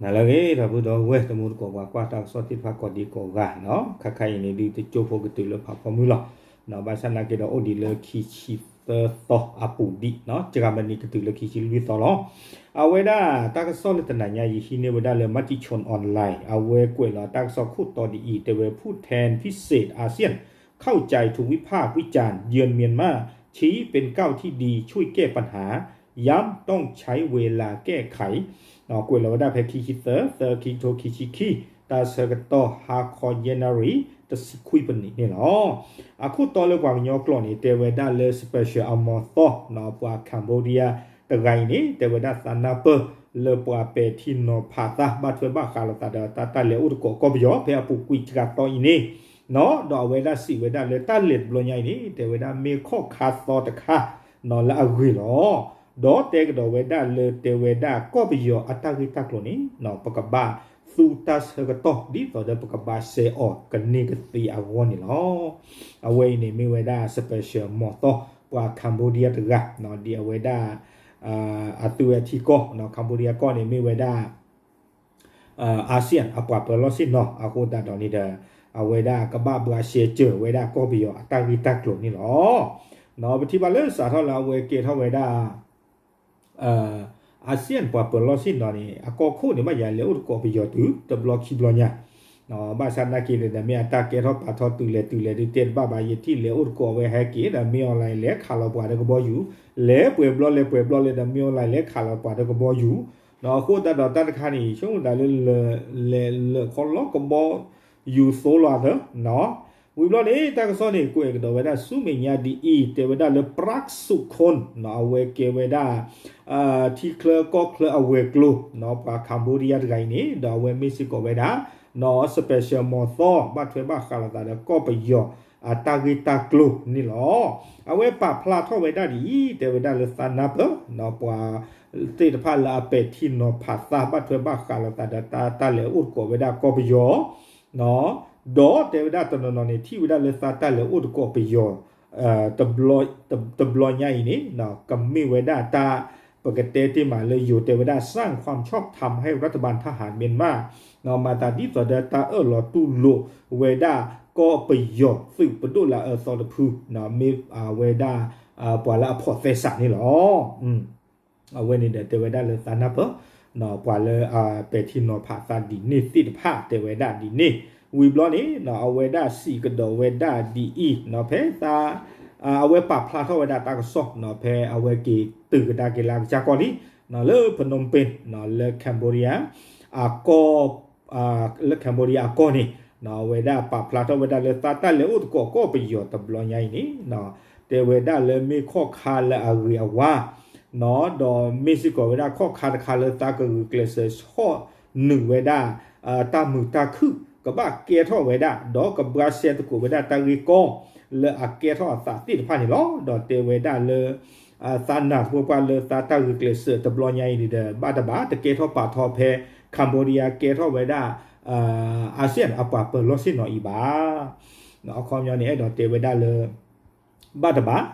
နၤလၢအဂ့ၤ ဒီပုၢ်ဒီဝဲၢ် တံၤသကိးပှၤကွၢ်တၢ်ကစီၣ်သ့ၣ်တဖၣ်ကိးဒံကိးဂၤနီၤ, ခါခါအံၤန့ၣ် ဒုးတကၠိဖိကတုၤလၢဖးဖီမုၢ်လီၤ. ဘၣ်ဆၣ်သနာ်က့ဒီးအိၣ်ဒံးလၢခံဆံသၢသီအပူၤဒံးနီၤ, ကမနံၤကတုၤလၢခံဆံလွံၢ်သီလီၤ. အဝဲဒၣ်တၢ်ကစီၣ်လၢတနၤညါအံၤ ဟံးန့ၢ်ဝဲဒၣ်လၢ Matichon Online အဝဲကွဲးလီၤတၢ်ကစီၣ်ခိၣ်တီဒ်အံၤ တဲဝဲ ผู้แทนพิเศษอาเซียน เข้าใจถูกวิพากษ์วิจารณ์ เยือนเมียนมา ชี้เป็นก้าวที่ดี ช่วยแก้ปัญหา ย้ำต้องใช้เวลาแก้ไข ကွဲးလီၤဝဲဒၣ်ဖဲခံဆံသၢသီ ခံကထိခံဆံခံ တၢ်ဆၢကတီၢ် ဟါခီယဲၢ်နၣ်ရံၣ် တဆံခွံပနံးန့ၣ်လီၤ. အခိၣ်တီလၢပှၤကညီကျိာ်န့ၣ် တဲဝဲဒၣ်လၢ special အမီၤသီနီၤ, ပှၤ Cambodia တဂၤအံၤန့ၣ် တဲဝဲဒၣ်သးနၢ်ပၢၢ်လၢပှၤပဲာ်ထံနီၤဖးသး ဘၣ်ထွဲဘၣ်ဃးလိာ်သးဒီးတၢ်တၢ်လဲၤအိၣ်သကိးကီၢ်ပယီၤ ဖဲအပူၤကွံာ်တဂၤသီအံၤန့ၣ် နီၤ, ဒီးအဝဲဒၣ်စံးဝဲဒၣ်လၢတၢ်လဲၤတဘျီညါအံၤန့ၣ် တဲဝဲဒၣ်မ့ၢ်ခီၣ်ခါသီတခါနီၤ လၢအဂ့ၤလီၤ. ဒီးတဲကဒီးဝဲဒၣ်လၢ တဲဝဲဒၣ်ကီၢ်ပယီၤအတၢ်ဂ့ၢ်တၢ်ကျိၤန့ၣ်နီၤ ပကဘၣ်သူတၢ်ဆၢကတီၢ် ဒ်သိးဒီးပကဘၣ်စဲးအီၤကန့ၢ်ကသ့အဂီၢ်န့ၣ်လီၤ. အဝဲအံၤန့ၣ်မ့ၢ်ဝဲဒၣ် special မီၤသီ ပှၤ Cambodia တဂၤနီၤ, ဒ်အဝဲဒၣ် အသုဝဲအထံကီၢ်နီၤ, Cambodia ကီၢ်န့ၣ်မ့ၢ်ဝဲဒၣ် ASEAN အပှၤပၢၤလီၢ်ဆ့ၣ်နီၤ အဃိသတးဒီးန့ၣ်ဒီး အဝဲဒၣ်ကဘၣ်ဘှါရှဲစၢၤဝဲဒၣ်ကီၢ်ပယီၤအတၢ်ဂ့ၢ်တၢ်ကျိၤန့ၣ်လီၤ. နီၤ ပထံၣ်ဘၣ်လၢစးထီၣ်လၢအဝဲကဲထီၣ်ဝဲဒၣ် ASEAN ပှၤပၢၤလီၢ်ဆ့ၣ်နီၤန့ၣ် အကီၢ်ခိၣ်န့ၣ် ဘၣ်ယၤလဲၤအိၣ်သကိးပယီၤတုၤတဘျီခံဘျီညါ ဘၣ်ဆၣ်သနာ်က့န့ၣ်ဒီး မ့ၢ်အတၢ်ကဲထီၣ်ပာ်ထီၣ်တုၤလဲၤတုၤလဲၤဒုးတဲတဘၣ်ဘၣ် ယထံၣ်လဲၤအိၣ်သကိးဝဲဟဲက့ၤဒီး မ့ၢ် online လဲၤခးလီၤပှၤဒီးကဘီယူၤ, လဲၤပှဲၤဘျီလဲၤပှဲၤဘျီလဲၤဒီး မ့ၢ် online လဲၤခးလီၤပှၤဒီးကဘီယူၤ, အဃိသတးဒီးတၢ်တခါန့ၣ် ဆိကမိၣ်သးလၢ လဲၤလၢာ်ခီလီၤကဘီယူၤသိလီၤသၢ ဝံၤဘျီန့ၣ် တၢ်ကစီၣ်န့ၣ် ကွဲးကဒီးဝဲဒၣ်ဆူမဲာ်ညါဒ်အံၤ တဲဝဲဒၣ်လၢ Prak Sokhon နီၤ, အဝဲကဲဝဲဒၣ် ထံချၢကီၢ်ချၢအဝဲၤကျိၤနီၤ, ပှၤ Cambodia တဂၤအံၤန့ၣ် ဒီးအဝဲမ့ၢ်စ့ၢ်ကီးဝဲဒၣ်နီၤ special မီၤသီ ဘၣ်ထွဲဘၣ်ဃးလိာ်သးဒီးကီၢ်ပယီၤအတၢ်ဂ့ၢ်တၢ်ကျိၤန့ၣ်လီၤ. အဝဲပာ်ဖျါထီၣ်ဝဲဒၣ်ဒ်အံၤ တဲဝဲဒၣ်လၢသးနၢ်ပၢၢ်နီၤ ပှၤသ့ၣ်တဖၣ်လၢအပဲာ်ထံနီၤဖးသး ဘၣ်ထွဲဘၣ်ဃးလိာ်သးဒီးတၢ် တၢ်လဲၤအိၣ်သကိးဝဲဒၣ်ကီၢ်ပယီၤ ဒီးတဲဝဲဒၣ်တနီၤနီၤန့ၣ် ထံၣ်ဝဲဒၣ်လၢသးတၢ်လဲၤအိၣ်သကိးပယီၤ တဘျီညါအံၤန့ၣ် ကမ့ၢ်ဝဲဒၣ်တၢ် ပကတဲတ့ၢ်မးလၢယိၤတဲဝဲဒၣ် สร้างความชอบธรรมให้รัฐบาลทหารเมียนมา မၤသးဒ်သိးဒီးတၢ်အၢၣ်လီၤတူၢ်လိာ်ဝဲဒၣ်ကီၢ်ပယီၤသုးပဒိၣ်လၢအအၢသီတဖု မ့ၢ်ဝဲဒၣ် ပှၤလၢအဖီၣ်သဲစးန့ၣ်လီၤ. အဝဲန့ၣ်ဒီးတဲဝဲဒၣ်လၢသးနၢ်ပၢၢ် ပှၤလၢအပဲာ်ထံနီၤဖးသးဒ်န့ၣ်သ့ၣ်တဖၣ် တဲဝဲဒၣ်ဒ်န့ၣ် ဝံၤဘျီန့ၣ် အဝဲဒၣ်စံးကဒီးဝဲဒၣ်ဒ်အံၤ ဖဲသး အဝဲပာ်ဖျါထီၣ်ဝဲဒၣ်တၢ်ကစီၣ် ဖဲအဝဲက့ၤတုၤကဒါက့ၤလၢအကစၢ်ကီၢ်လံ လၢ Phnom Penh လၢ Cambodia အကီၢ် လၢ Cambodia အကီၢ်န့ၣ် အဝဲဒၣ်ပာ်ဖျါထီၣ်ဝဲဒၣ်လၢသးတၢ်လဲၤအိၣ်သကိးကီၢ်ပယီၤတဘျီညါအံၤန့ၣ် တဲဝဲဒၣ်လၢမ့ၢ်ခီၣ်ခါလၢအဂ့ၤအဝါ ဒီးမ့ၢ်စ့ၢ်ကီးဝဲဒၣ်ခီၣ်ခါတခါလၢသးကဂုာ်ကျဲးစၢးဆီၣ်နုာ်ဝဲဒၣ် တၢ်မုာ်တၢ်ခုၣ် ကဘၣ်ကဲထီၣ်ဝဲဒၣ် ဒီးကဘှါရှဲသကိးဝဲဒၣ်တၢ်ဂ့ၢ်ကီ လၢအကဲထီၣ်အသးသ့ၣ်တဖၣ်န့ၣ်လီၤ. ဒီးတဲဝဲဒၣ်လၢ သးနၢ်ပၢၢ်ပှၤလၢသးတၢ်ဂုာ်ကျဲးစၢးတဘျီညါအံၤန့ၣ်ဒီး ဘၣ်တဘၣ်တကဲထီၣ်ပာ်ထီၣ်ဖဲ Cambodia ကဲထီၣ်ဝဲဒၣ် ASEAN အပှၤပၢၤလီၢ်ဆ့ၣ်နီၤအံၤဘၣ်. အခီပညီန့ၣ် အဲၣ်ဒိးတဲဝဲဒၣ်လၢ ဘၣ်တဘၣ်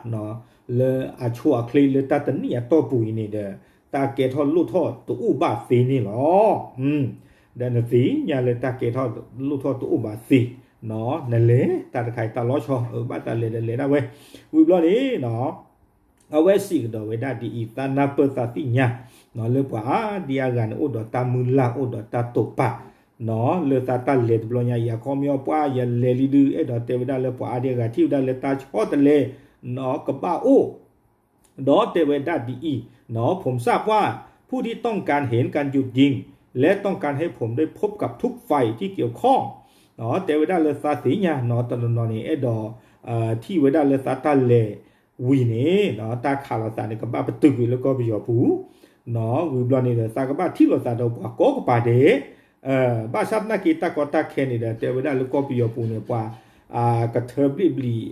လၢအဆိအချ့လၢတၢ်တနံၣ်အတီၢ်ပူၤအံၤန့ၣ်ဒီး တၢ်ကဲထီၣ်လိၣ်ထီၣ်တအိၣ်ဘၣ်သ့န့ၣ်လီၤ. ဒီးနသ့ၣ်ညါလၢတၢ်ကဲထီၣ်လိၣ်ထီၣ်တအိၣ်ဘၣ်သ့ နလဲၤတၢ်တခါအံၤတၢ်လီၤဆီ ဘၣ်တၢ်လဲၤဒီးလဲၤဒၣ်ဝဲ ဝံၤဘျီန့ၣ် အဝဲစံးကဒီးဝဲဒၣ်ဒ်အံၤ သးနၢ်ပၢၢ်သးသ့ၣ်ညါ လၢပှၤအါဒံအါဂၤန့ၣ် အိၣ်ဒီးတၢ်မုၢ်လၢ် အိၣ်ဒီးတၢ်တိာ်ပာ် လၢသးတၢ်လဲၤတဘျီညါအံၤ အခီပညီပှၤယလဲၤလံဒုး အဲၣ်ဒိးတဲဝဲဒၣ်လၢပှၤအါဒံအါဂၤထံၣ်ဝဲဒၣ်လၢတၢ်ဆီတလဲ ကဘၣ်အိၣ် ဒီးတဲဝဲဒၣ်ဒ်အံၤ ผมทราบว่าผู้ที่ต้องการเห็นการหยุดยิง และต้องการให้ผมได้พบกับทุกฝ่ายที่เกี่ยวข้อง တဲဝဲဒၣ်လၢသးသ့ၣ်ညါ တနီၤနီၤန့ၣ် အဲၣ်ဒိး ထံၣ်ဝဲဒၣ်လၢသးတၢ်လဲၤဝံၤန့ၣ် တၢ်ခးလိာ်သးန့ၣ် ကဘၣ်ပတုာ်ကွံာ်လၢကီၢ်ပယီၤပူၤ ဝံၤဘျီန့ၣ်ဒီး သးကဘၣ်ထံၣ်လိာ်သးဒီးပှၤကိးကပၤဒဲး ဘၣ်ဆၣ်သနာ်က့တၢ်ကီတၢ်ခဲန့ၣ်ဒီး တဲဝဲဒၣ်လၢကီၢ်ပယီၤပူၤန့ၣ် ပှၤ ကထၢဘျံးဘျံး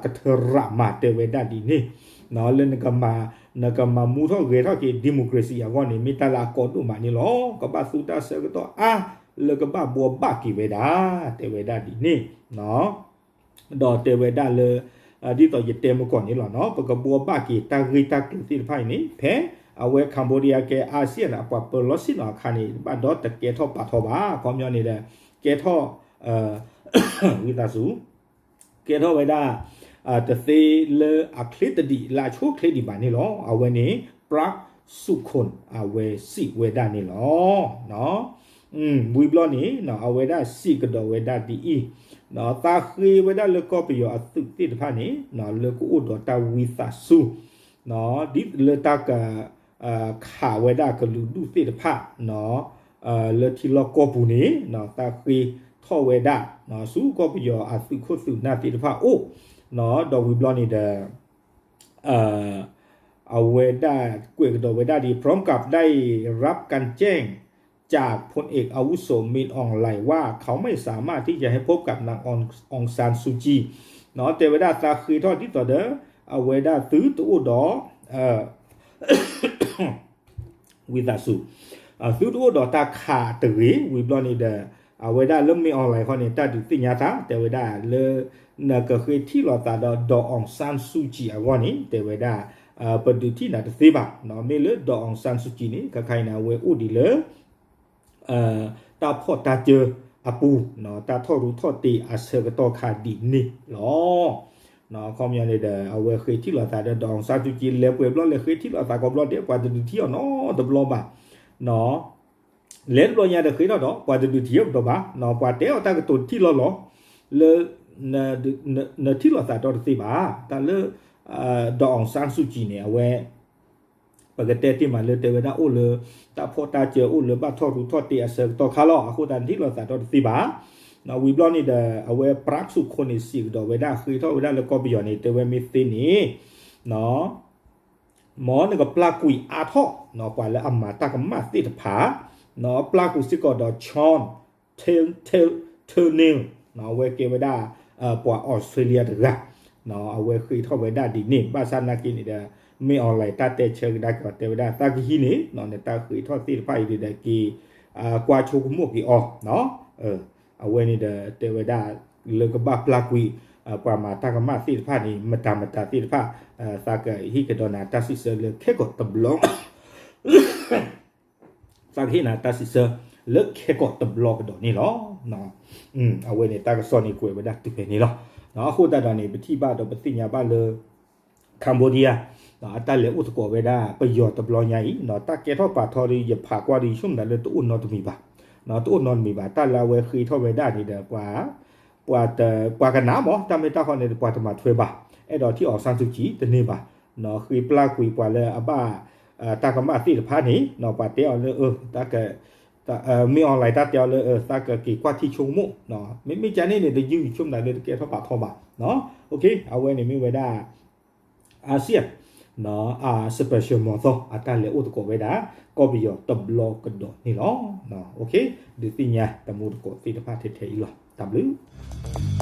ကထၢရးမး တဲဝဲဒၣ်ဒ်န့ၣ် လၢ နကမၤမူထီၣ်ဂဲၤထီၣ်က့ၤ democracy အဂီၢ်န့ၣ် မ့ၢ်တၢ်လၢအကီဒိၣ်မးန့ၣ်လီၤ. ကဘၣ်သူတၢ်ဆၢကတီၢ်အါ လၢကဘၣ်ဘှီဘၣ်က့ၤဝဲဒၣ် တဲဝဲဒၣ်ဒ်န့ၣ် ဒီးတဲဝဲဒၣ်လၢ ဒ်သိးယတဲမုၢ်ကီၢ်န့ၣ်လီၤ. ပကဘှီဘၣ်က့ၤတၢ်ဂ့ၢ်တၢ်ကျိၤသ့ၣ်တဖၣ်အံၤန့ၣ် ဖဲ အဝဲ Cambodia ကဲ ASEAN အပှၤပၢၤလီၢ်ဆ့ၣ်နီၤအခါန့ၣ် ဘၣ်ဒီးတကဲထီၣ်ပာ်ထီၣ်ဘၣ် ခီပညီန့ၣ်ဒီး ကဲထီၣ် ဝံသးစူၤ ကဲထီၣ်ဝဲဒၣ် တသ့လၢအချ့တဒံး လၢအဆိအချ့ဒံးဘၣ်န့ၣ်လီၤ. အဝဲန့ၣ် Prak Sokhonn အဝဲစံးဝဲဒၣ်န့ၣ်လီၤ. ဝံၤဘျီန့ၣ် အဝဲဒၣ်စံးကဒီးဝဲဒၣ်ဒ်အံၤ, သးဃ့ဝဲဒၣ်လၢကီၢ်ပယီၤအသုးသ့ၣ်တဖၣ်န့ၣ် လၢကအိၣ်ဒီးတၢ်ဝံသးစူၤ ဒ်လၢတၢ်က ခးဝဲဒၣ်ကလုာ်ဒူၣ်သ့ၣ်တဖၣ် လၢထံလီၢ်ကီၢ်ပူၤန့ၣ် သးဃ့ထီၣ်ဝဲဒၣ် ဆူကီၢ်ပယီၤအသုးခိၣ်သုးနၢ်သ့ၣ်တဖၣ်အိၣ် ဒီးဝံၤဘျီန့ၣ်ဒီး အဝဲဒၣ်ကွဲးကဒီးဝဲဒၣ်ဒ် พร้อมกับได้รับการแจ้งจากพลเอกอาวุโส มินอองหลายว่าเขาไม่สามารถที่จะให้พบกับนางองซานซูจี တဲဝဲဒၣ်သးဃ့ထီၣ်ဒ်သိးဒီး အဝဲဒၣ်သုတအိၣ်ဒီး ဝံသးစူၤ သုတအိၣ်ဒီးတၢ်ခးတဂ့ၤ ဝံၤဘျီန့ၣ်ဒီး အဝဲဒၣ်လၢ မင်းအောင်လှိုင် ဃီန့ၣ် တၢ်ဒုးသ့ၣ်ညါသး တဲဝဲဒၣ်လၢ နကဃ့ထံၣ်လိာ်သးဒီး ဒေါ်အောင်ဆန်းစုကြည် အဂီၢ်န့ၣ် တဲဝဲဒၣ် ပဒုးထံၣ်နၤတသ့ဘၣ် မ့ၢ်လၢ ဒေါ်အောင်ဆန်းစုကြည် န့ၣ် ခဲခါအံၤန့ၣ် အဝဲအိၣ်ဒံးလၢ တၢ်ဖီၣ်တၢ်စၢအပူၤ တၢ်ထီၣ်ရူးထီၣ်တ့ၤအဆၢကတီၢ်ခါဒ်န့ၣ်လီၤ. အခီပညီန့ၣ်ဒီး အဝဲဃ့ထံၣ်လိာ်သးဒီး ဒေါ်အောင်ဆန်းစုကြည် လဲၤပှဲၤဘျီလဲၤဃ့ထံၣ်လိာ်သးကိးဘျီဒဲး ပှၤတဒုးထံၣ်အီၤနီတဘျီဘၣ် လဲၤတဘျီညါဒီးဃ့ထီၣ်ဒီး ပှၤတဒုးထံၣ်အီၤကဒီးဘၣ် ပှၤတဲအီၤတၢ်ကတိၤတထံၣ်လီၤလီၤ လၢ နထံၣ်လိာ်သးဒီးတသ့ဘၣ် တၢ်လၢ ဒေါ်အောင်ဆန်းစုကြည် န့ၣ် အဝဲ ပကတဲတ့ၢ်မးလၢတဲဝဲဒၣ်အိၣ်လၢ တၢ်ဖီၣ်တၢ်စၢအိၣ်လၢဘၣ်ထီၣ်ရူးထီၣ်တ့ၤအဆၢကတီၢ်ခါလီၤ အဃိသတးနထံၣ်လိာ်သးဒီးတသ့ဘၣ် ဝံၤဘျီန့ၣ်ဒီး အဝဲ Prak Sokhonn န့ၣ် စံးကဒီးဝဲဒၣ်ဃ့ထီၣ်ဝဲဒၣ်လၢကီၢ်ပယီၤန့ၣ် တဲဝဲမ့ၢ်သ့န့ၣ် မ်နကပျၢ်ကွံာ်အါထီၣ် ပှၤလၢအမၤတၢ်ကမၣ်သ့ၣ်တဖၣ် ပျၢ်ကွံာ်စ့ၢ်ကီးဒီး Sean Turnell အဝဲကဲဝဲဒၣ် ပှၤ Australia တဂၤ အဝဲဃ့ထီၣ်ဝဲဒၣ်ဒ်န့ၣ် ဘၣ်ဆၣ်နာ်က့န့ၣ်ဒီး မင်းအောင်လှိုင် တၢ်တဲဆၢကဒါက့ၤအီၤ တဲဝဲဒၣ်သးကဟံးန့ၣ် နတၢ်ဃ့ထီၣ်သ့ၣ်တဖၣ်အံၤဒီးက့ၤ ကွၢ်ဆိကမိၣ်က့ၤအီၤ အဝဲန့ၣ်ဒီးတဲဝဲဒၣ် လၢကဘၣ်ပျၢ်ကွံာ် ပှၤမၤတၢ်ကမၣ်သ့ၣ်တဖၣ်န့ၣ် မတၤမတၤသ့ၣ်တဖၣ် သးကဟ့ၣ်ကဒီးနၤတၢ်စံးဆၢလၢခဲကိာ်တဘျီ သးကဟ့ၣ်နၤတၢ်စံးဆၢ လၢခဲကိာ်တဘျီကဒီးန့ၣ်လီၤ. အဝဲန့ၣ်တၢ်ကစီၣ်န့ၣ်ကွဲးဝဲဒၣ်တုၤဖဲန့ၣ်လီၤ. အဃိသတးဒီးန့ၣ် ပထံၣ်ဘၣ်ဒီးပသ့ၣ်ညါဘၣ်လၢ Cambodia အတၢ်လဲၤအိၣ်သကိးဝဲဒၣ်ပယီၤတဘျီညါအံၤ တၢ်ကဲထီၣ်ပာ်ထီဒီး ယဖးကွၢ်ဒီးယဆိကမိၣ်လၢတအိၣ်နီတမံၤဘၣ် တအိၣ်နီတမံၤဘၣ် တၢ်လၢအဝဲဃ့ထီၣ်ဝဲဒၣ်န့ၣ်ဒီး ပှၤ ပှၤကနၣ်မး တၢ်မ့ၢ်တၢ်ဃီန့ၣ် ပှၤတမၤထွဲဘၣ် အဲၣ်ဒိးထံၣ် အောင်ဆန်းစုကြည် တန့ၢ်ဘၣ် ဃ့ပျၢ်ကွံာ်ပှၤလၢအဘၣ် တၢ်ကမၣ်သ့ၣ်တဖၣ်န့ၣ် ပှၤတဲအီၤလၢ မင်းအောင်လှိုင် တၢ်တဲအီၤလၢ သးကက့ၤကွၢ်ထံဆိကမိၣ် မ့မ့ၢ်ကန့ၣ်န့ၣ် တယုၢ်ဆိကမိၣ်လၢတကဲထီၣ်ပာ်ထီဘၣ် အဝဲန့ၣ်မ့ၢ်ဝဲဒၣ် ASEAN အ special မီၤသီ အတၢ်လဲၤအိၣ်သကိးဝဲဒၣ် ကီၢ်ပယီၤတဘျီကဒီးန့ၣ်လီၤ. ဒုးသ့ၣ်ညါတမူတကိးသ့ၣ်တဖၣ်ထဲထဲအံၤလီၤ. တၢ်ဘျုး